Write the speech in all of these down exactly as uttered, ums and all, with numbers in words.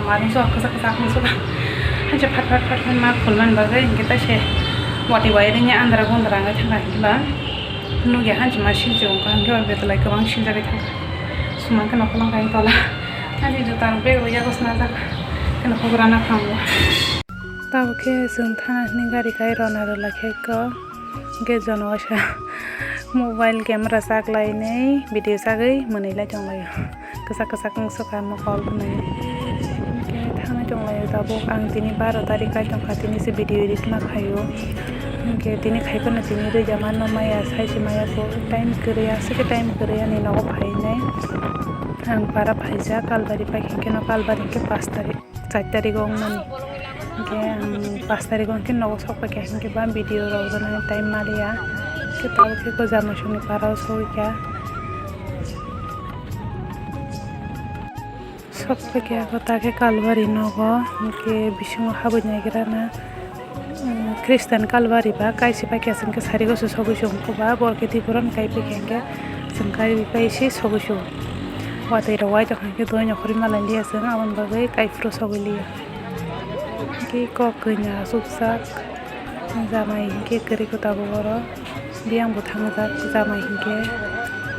Ani so kasa kasa ang so. Hanse phat phat phat phat ma khulman bagwi hinkhe ta se wati wai ringya andra gondra wngwi thangkha hinkhe ba. Nugya hanse ma silchuk wngkha hinkhe ba betwlai kwbang siljagwi thangkha. Sumang kheno khulangkha tola. Ani juta rok bag rok yago swnajak. Kheno hugra na thango. Tabuk khe chwng thana hwnwi gari kai rwna rwla khe kho. Hinkhe jono waisa mobile camera chaklainwi video chagwi mwnwilai tonglaio. Kwchak kwchak wng sukha mokol hwnwi. Hinkhe thangwi tonglaio tabuk. Ang tini baro tarik kai tongkha, tini se video edit ma khaio. Hinkhe tini khai phano tini rwja mano maya, sai se maya kho time kwrwi, aswk khe time kwrwi ani nogo phainai. Ang para phaijak Kalbari paikha, hinkhe no Kalbari hinkhe pash tarik. Char tarigo wngmani. Hinkhe ang pash tarigo hinkhe nogo sok paikha, hinkhe ba video rok rwnani time maliya. Hinkhe tabuk khe kho Jamaisongni parao sogwikha. Sok paikha kho ta khe Kalbari nogo, hinkhe bisingo habwi naigrana. Christian Kalbari ba kaisa paikha, chwng khe sarigo se sogwi se wngkha ba, borok khe Tiburon kai paikha hinkhe chwng kai pai se sogwi se. Watwi rok wai tongkha khe doi nokhorwi ma lailiya chwng, aboni bagwi kai phuru sogwi liya. Tei kok kanya asukjak jamai hinkhe kwrwi khe tabuk oro biyang bo thangjak jamai hinkhe,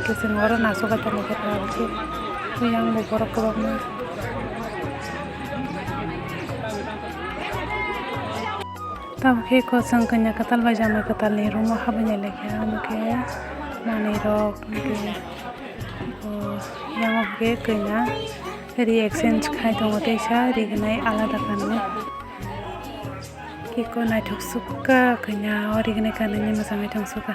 hinkhe chwng oro nasoka tongkha tabuk khe biyang bo borok kwbangma. Tabuk khe kosong kanya kwtal bai jamai kwtalni room o habwi nai lai kha, omo khe manwi rok hinkhe. O yang o hwnkhe kanya ri exchange khai tongo, teisa rignai alada kanwi. Kiko naithok sukha kanya o rignai kanwi mwchangwi tong sukha.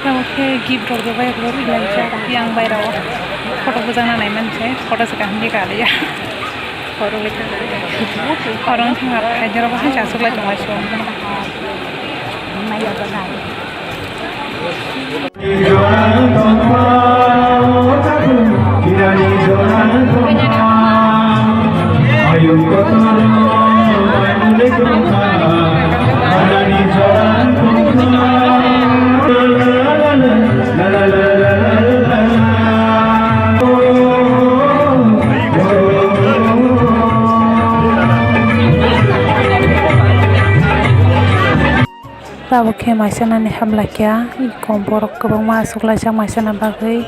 Tamo khe gift rok rwbaiyok rok khlaijak yang bairao photo bwjakna naimansai photo se kaham khe kaliya. Oro wngkha khaijak rok hai se achuklai tongo. Tabuk khe maisanani hamlakya, kom borok kwbangma achuklaijak maisana bagwi,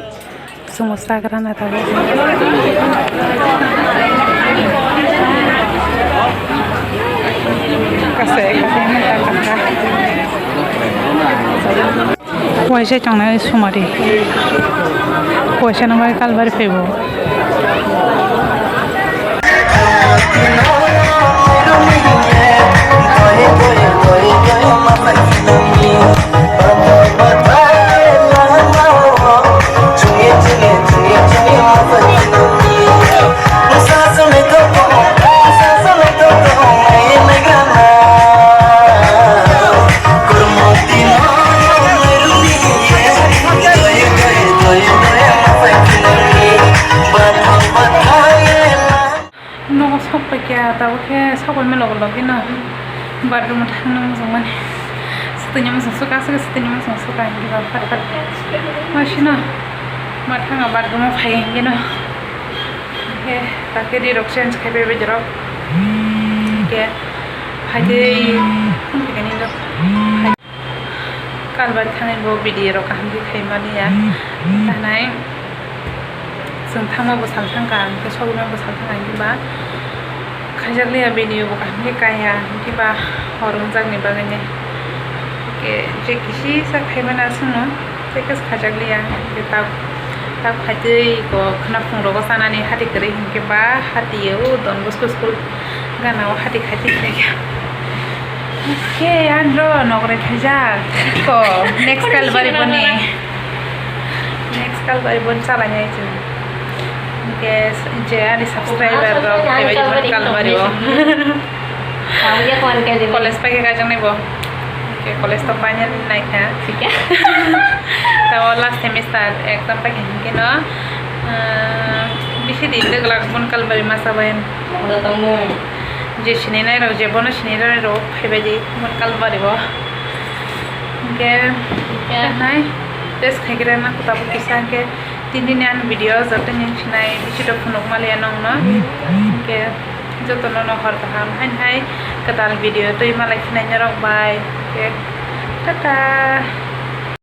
chwngno chagrana tabuk. Waisa tongnai sumari. Waisa nang bai Kalbari phaibo. Nogo sok paikha, tabuk khe sok paima logo logi no bathroom o thangna muchung mani. Swtwini muchung suka, aswk swtwini muchung suka hinkhe ba phat phat. Masino ma thanga bathroom o phai hinkhe no. Hinkhe ta khe ri rok change khai bai bai jorok. Hinkhe phaitwi phone khaikani rok. Kalbari thangwi bo video rok kaham khe khai maliya. Tanai chwng thangma bo sal thangkha, hinkhe sogwima bo sal thangkha, hinkhe ba khaijakliya video bo kaham khe kaiya, hinkhe ba hor wngjakni bagwini. Hinkhe je kisisa khaimani aswkno tei khe khaijakliya, hinkhe tak tak phaitwi bo khwnaphung rogo chanani hati kwrwi, hinkhe ba hati o Don Bosco school gana o hati khaitwi khaikha. Khe andro nokre khaijak ko next Kalbari boni, next Kalbari boni chalai nai chwng. Hinkhe je ani subscriber rok phaibai boni Kalbari o. College pai khe kaijaknai bo. College to final naikha. Tamo last semester exam paikha hinkhe no, ah, bisi din de glak Bonkalbari masa bai. Oro tongmung. Je sininairok, je bono sininairok phaibai di Bonkalbari o. Hinkhe, hinkhe nai test khaigrana kota bo kisa hinkhe. Tini ni ani video joto ni sinai bisi rok phunuk maliya nongno. Hinkhe joto no no hor kaham hain hai kwtal video twi malai sinai norok bai. Hinkhe tata.